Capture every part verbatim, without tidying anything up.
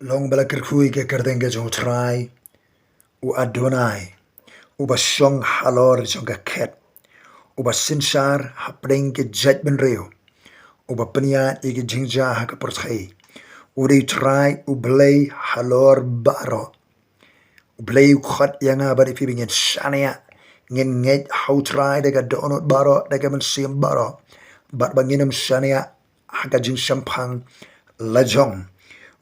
Long ba la kyrkhu ïa ka kyrteng ka jong U Trai, U Adonai, uba shong halor jong ka khet, uba synshar hapdeng ki jaitbynriew, uba pynïaid ïa ki jingjia ha ka pyrthei. U dei U Trai U Blei halor baroh. U Blei u khot ïa nga bad ïa phi ba ngin shaniah, ngin ngeit ha U Trai da ka dohnud baroh, da ka mynsiem baroh, bad ba ngin ym shaniah ha ka jingshemphang lajong.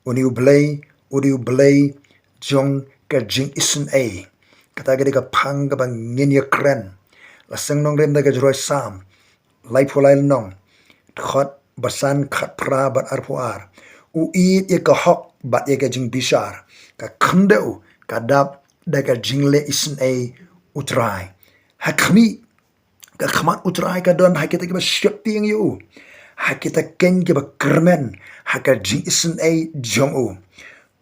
Une U Blei u dei U Blei jong ka jingisynei. Kata ka dei ka phang kaba ngin ïakren. La seng nongrim da ka jingrwai Salm laiphew lai lynnong, dkhot ba san, khatphra bad arphew ar. U ïeit ïa ka hok bad ïa ka jingbishar. Ka khyndew ka dap da ka jingleh isynei U Trai. Ha khmih, ka khmat U Trai ka don ha kita kiba sheptieng ïa u, ha kita keiñ kiba kyrmen ha ka jingisynei jong u.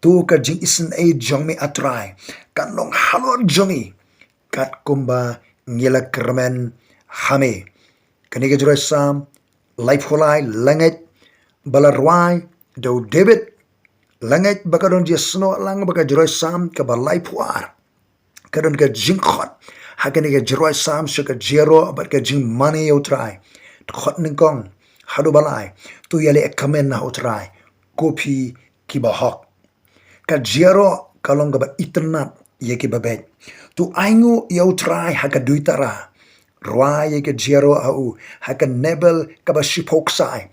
To ka jingisynei jong me, A Trai, kan long halor jong ngi, katkum ba ngi la kyrmen ha me. Kane ka jingrwai Salm laiphew lai, la ngeit ba la rwai da u David. La ngeit ba ka don jingïasnoh lang ba ka jingrwai Salm kaba laiphew ar ka don ka jingkhot ha kane ka jingrwai Salm sha ka jingïaroh bad ka jingmane ïa U Trai. Dkhot nyngkong haduh ba lai: To ïaleh kmen ha U Trai, ko phi kiba hok. Ka jingïaroh ka long kaba itynnad ïa kiba beit. To ainguh ïa U Trai ha ka duitara. Rwai ïa ka jingïaroh ha u ha ka nebel kaba shiphew ksai.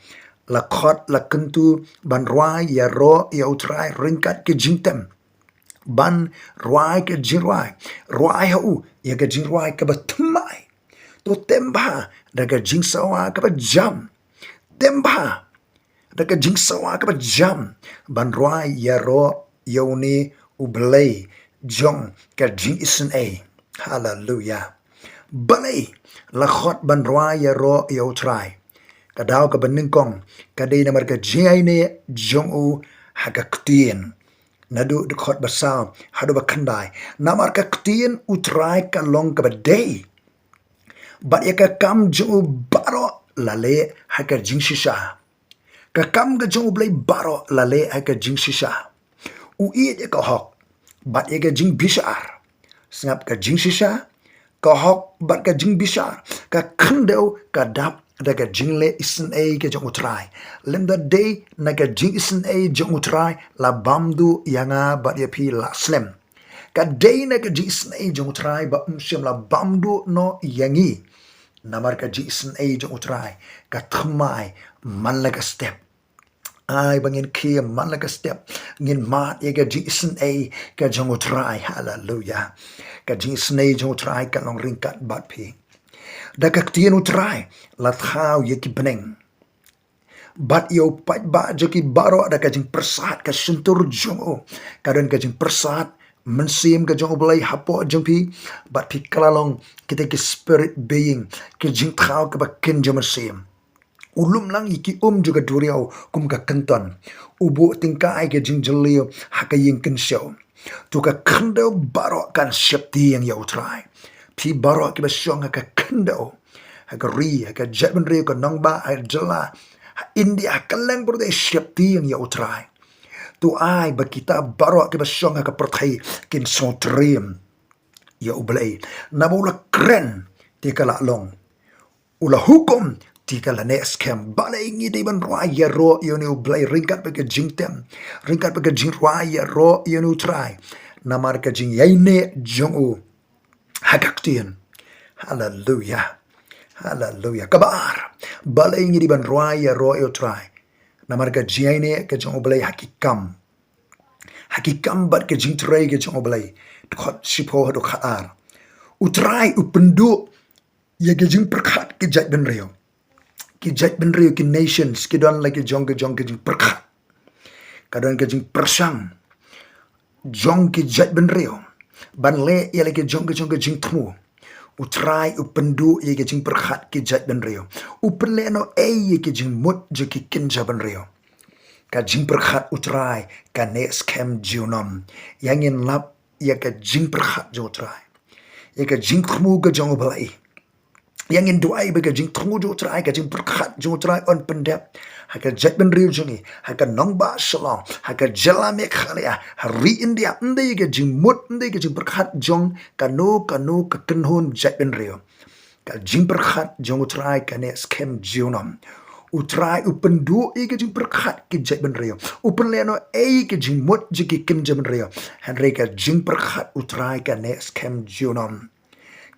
La khot, la kyntu ban rwai ïaroh ïa U Trai ryngkat ki jingtem. Ban rwai ka jingrwai. Rwai ha u ïa ka jingrwai kaba thymmai. To tem bha da ka jingsawa kaba jam. Tem bha da ka jingsawa kaba jam ban rwai ïaroh ïa une U Blei jong ka jingisynei. Haleluya. Balei la khot ban rwai ïaroh ïa U Trai? Ka daw kaba nyngkong ka dei namar ka jingïaineh jong u ha ka ktien. Naduh dkhot ba saw haduh ba khyndai. Namar ka ktien U Trai ka long kaba dei, bad ïa ka kam jong u baroh la leh ha ka jingshisha. Ka kam ka jong U Blei baroh la leh ha ka jingshisha. U ïeit ïa ka hok bad ïa ka jingbishar. Sngap, ka jingshisha, ka hok bad ka jingbishar. Ka khyndew ka dap da ka jingleh isynei ka jong U Trai. Lymda dei na ka jingisynei jong U Trai la bam duh ïa nga bad ïa phi la slem. Ka dei na ka jingisynei jong U Trai ba um shym la bam duh noh ïa ngi. Namar ka jingisynei jong U Trai ka thymmai man la ka step. Ai ba ngin khie man la ka step, ngin mad ïa ka jingisynei ka jong U Trai. Haleluya. Ka jingisynei jong U Trai ka long ryngkat bad phi. Da ka ktien U Trai la thaw ïa ki bneng bad ïa u paidbah jong ki baroh. Da ka jingpyrsad ka shyntur jong u ka don ka jingpyrsad mynsiem ka jong U Blei hapoh jong phi, bad phi ka la long kita ki spirit being, ki jingthaw kiba kin jong mynsiem. U lum lang ïa ki um jong ka duriaw kum ka kynton. U buh tyngkai ka jingjylliew ha ka ïing kynshew. To ka khyndew baroh kan sheptieng ïa U Trai. Phi baroh kiba shong ha ka khyndew, ha ka ri, ha ka jaitbynriew, ka nongbah, ha jylla, ha India, ha kylleng pyrthei sheptieng ïa U Trai. To ai ba kita baroh kiba shong ha ka pyrthei kin sngewtriem ïa U Blei. Naba u la kren te ka la long, u la hukum te ka la neh skhem. Balei ngi dei ban rwai ïaroh ïa une U Blei ryngkat bad ka jingtem, ryngkat bad ka jingrwai ïaroh ïa une U Trai? Namar ka jingïaineh jong u ha ka ktien. Haleluya. Haleluya. Kaba ar, balei ngi dei ban rwai ïaroh ïa U Trai? Namar ka jingïaineh ka jong U Blei ha ki kam, ha ki kam bad ka jingtrei ka jong U Blei. Dkhot shiphew haduh khatar. U Trai u pynduh ïa ka jingpyrkhat ki jaitbynriew. Ki jaitbynriew, ki nations, ki don la ki jong ki jong ki jingpyrkhat. Ka don ka jingpyrshang jong ki jaitbynriew ban leh ïa la ki jong ki jong ki jingthmu. U Trai u pynduh ïa ka jingpyrkhat ki jaitbynriew. U pynleh noh ei ïa ki jingmut jong ki kynja bynriew? Ka jingpyrkhat U Trai ka neh skhem junom. Ïa ngin lap ïa ka jingpyrkhat jong U Trai, ïa ka jingthmu ka jong U Blei. Ïa ngin duwai ba ka jingthmu jong U Trai, ka jingpyrkhat jong U Trai un pyndep ha ka jaitbynriew jong ngi, ha ka nongbah Shillong, ha ka jylla Meghalaya, ha ri India, ym dei ka jingmut, ym dei ka jingpyrkhat jong kano kano ka kynhun jaitbynriew. Ka jingpyrkhat jong U Trai ka neh skhem junom. U Trai u pynduh ïa ka jingpyrkhat ki jaitbynriew. U pynlehnoh ei ka jingmut jong ki kynja bynriew. Hynrei ka jingpyrkhat U Trai ka neh skhem junom.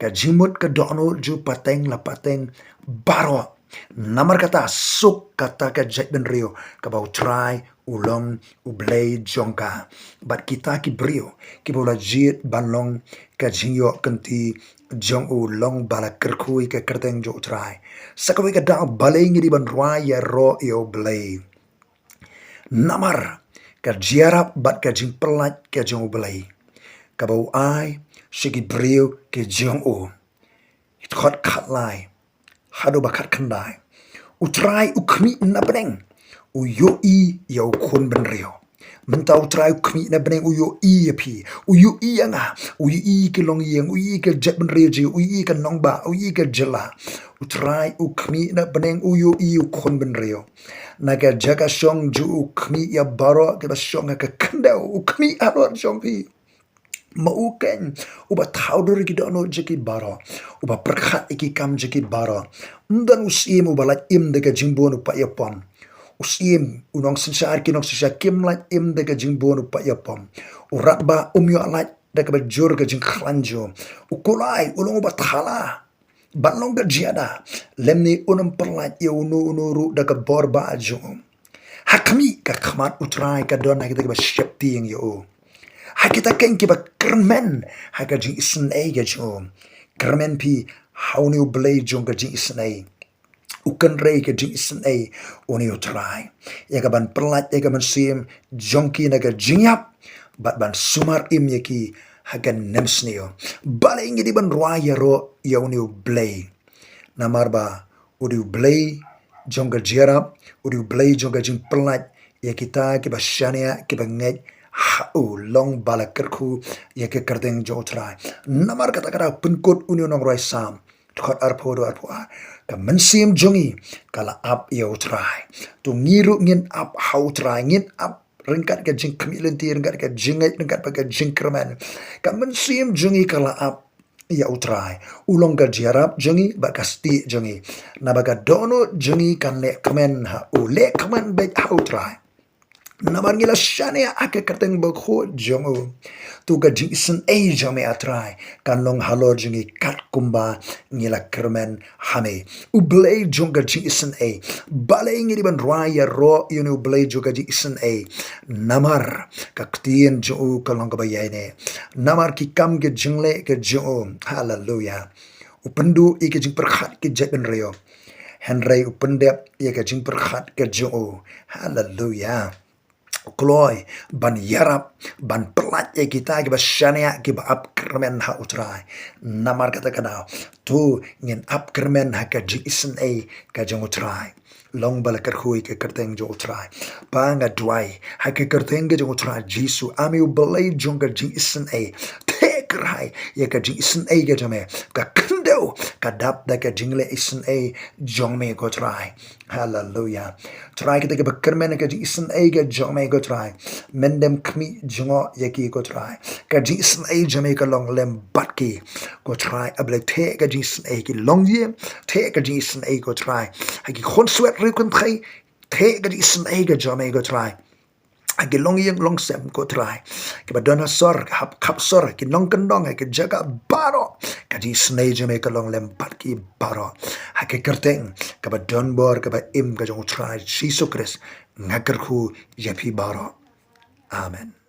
Ka jingmut ka dohnud jong u pateng la pateng baroh. Namar kata suk kata ka jaitbynriew kaba U Trai u long U Blei jong ka. Bad kita ki briew kiba la jied ban long ka jingïoh kynti jong u long ba la kyrkhu ïa ka kyrteng jong U Trai. Sa kawei ka daw balei ngi dei ban rwai ïaroh ïa U Blei. Namar ka jingïarap bad ka jingpyllait ka jong U Blei kaba u ai sha ki briew ki jong u. Dkhot khatlai haduh ba khatkhyndai. U Trai u khmih na bneng, u ïohi ïa u khun bynriew. Mynta U Trai u khmih na bneng, u ïohi ïa phi, u ïohi ïa nga, u ïohi ki longïing, u ïohi ka jaitbynriew jong ngi, u ïohi ka nongbah, u ïohi ka jylla. U Trai u khmih na bneng, u ïohi u khun bynriew. Na ka jaka shong jong u u khmih ïa baroh kiba shong ha ka khyndew, u khmih halor jong phi. Ma u keiñ uba thaw dur ïa ki dohnud jong ki baroh, uba pyrkhat ïa ki kam jong ki baroh. Ym don u syiem uba lait im da ka jingbun u paid ïapom. U syiem, u nongsynshar, ki nongsynshar kim lait im da ka jingbun u paid ïapom. U rangbah um ïoh lait da kaba jur ka jingkhlaiñ jong u. U kulai u long uba thala ban long ka jingïada, lymne un ym pyllait ïa uno uno ruh da ka bor ba jong u. Ha khmih, ka khmat U Trai ka don ha kita kiba sheptieng ïa u, ha kita keiñ kiba kyrmen ha ka jingisynei ka jong u. Kyrmen phi ha une U Blei jong ka jingisynei. U kynrei ka jingisynei une U Trai ïa ka ban pyllait ïa ka mynsiem jong ki na ka jingïap bad ban sumar im ïa ki ha ka nemsniew. Balei ngi dei ban rwai ïaroh ïa une U Blei? Namar ba u dei U Blei jong ka jingïarap, u dei U Blei jong ka jingpyllait ïa kita kiba shaniah, kiba ngeit ha u, long ba la kyrkhu ïa ka kyrteng jong U Trai. Namar kata ka daw pynkut une u nongrwai Salm, dkhot arphew haduh arphew ar. Ka mynsiem jong ngi ka la ap ïa U Trai. To ngi ruh ngin ap ha U Trai, ngin ap ryngkat ka jingkhmih lynti, ryngkat ka jingngeit, ryngkat bad ka jingkyrmen. Ka mynsiem jong ngi ka la ap ïa U Trai. U long ka jingïarap jong ngi bad ka stieh jong ngi. Naba ka dohnud jong ngi kan leh kmen ha u, leh kmen beit ha U Trai. Namar ngi la shaniah ha ka kyrteng bakhuid jong u. To ka jingisynei jong me, A Trai, kan long halor jong ngi kat kumba ngi la kyrmen ha me. U Blei jong ka jingisynei. Balei ngi dei ban rwai ïaroh ïa une U Blei jong ka jingisynei? Namar ka ktien jong u ka long kaba ïaineh. Namar ki kam ki jingleh ki jong u. Haleluya. U pynduh ïa ka jingpyrkhat ka jaitbynriew, hynrei u pyndep ïa ka jingpyrkhat ka jong u. Haleluya. U kloi ban ïarap, ban pyllait ïa kita kiba shaniah, kiba ap kyrmen ha U Trai. Namar kata ka daw, to ngin ap kyrmen ha ka jingisynei ka jong U Trai. Long ba la kyrkhu ïa ka kyrteng jong U Trai. Ba nga duwai ha ka kyrteng ka jong U Trai Jisu, a me U Blei jong ka jingisynei, theh kyrhai ïa ka jingisynei ka jong me. Ka khyndew ka dap da ka jingleh isynei jong me, ko Trai. Haleluya. Trai, kita kiba kyrmen ha ka jingisynei ka jong me, ko Trai, men dem khmih jngoh ïa ki, ko Trai. Ka jingisynei jong me ka long lem bad ki, ko Trai. A Blei, theh ka jingisynei ki longïing, theh ka jingisynei, ko Trai, ha ki khunswet riewkynthei. Theh ka jingisynei ka jong me, ko Trai, ha ki longïing longsem, ko Trai, kiba don ha sor, hap khap sor, ki nongkyndong, ha ki jaka baroh. Ka jingisynei jong me ka long lem bad ki baroh. Ha ka kyrteng kaba don bor kaba im ka jong U Trai Jisu Khrist nga kyrkhu ïa phi baroh. Amen.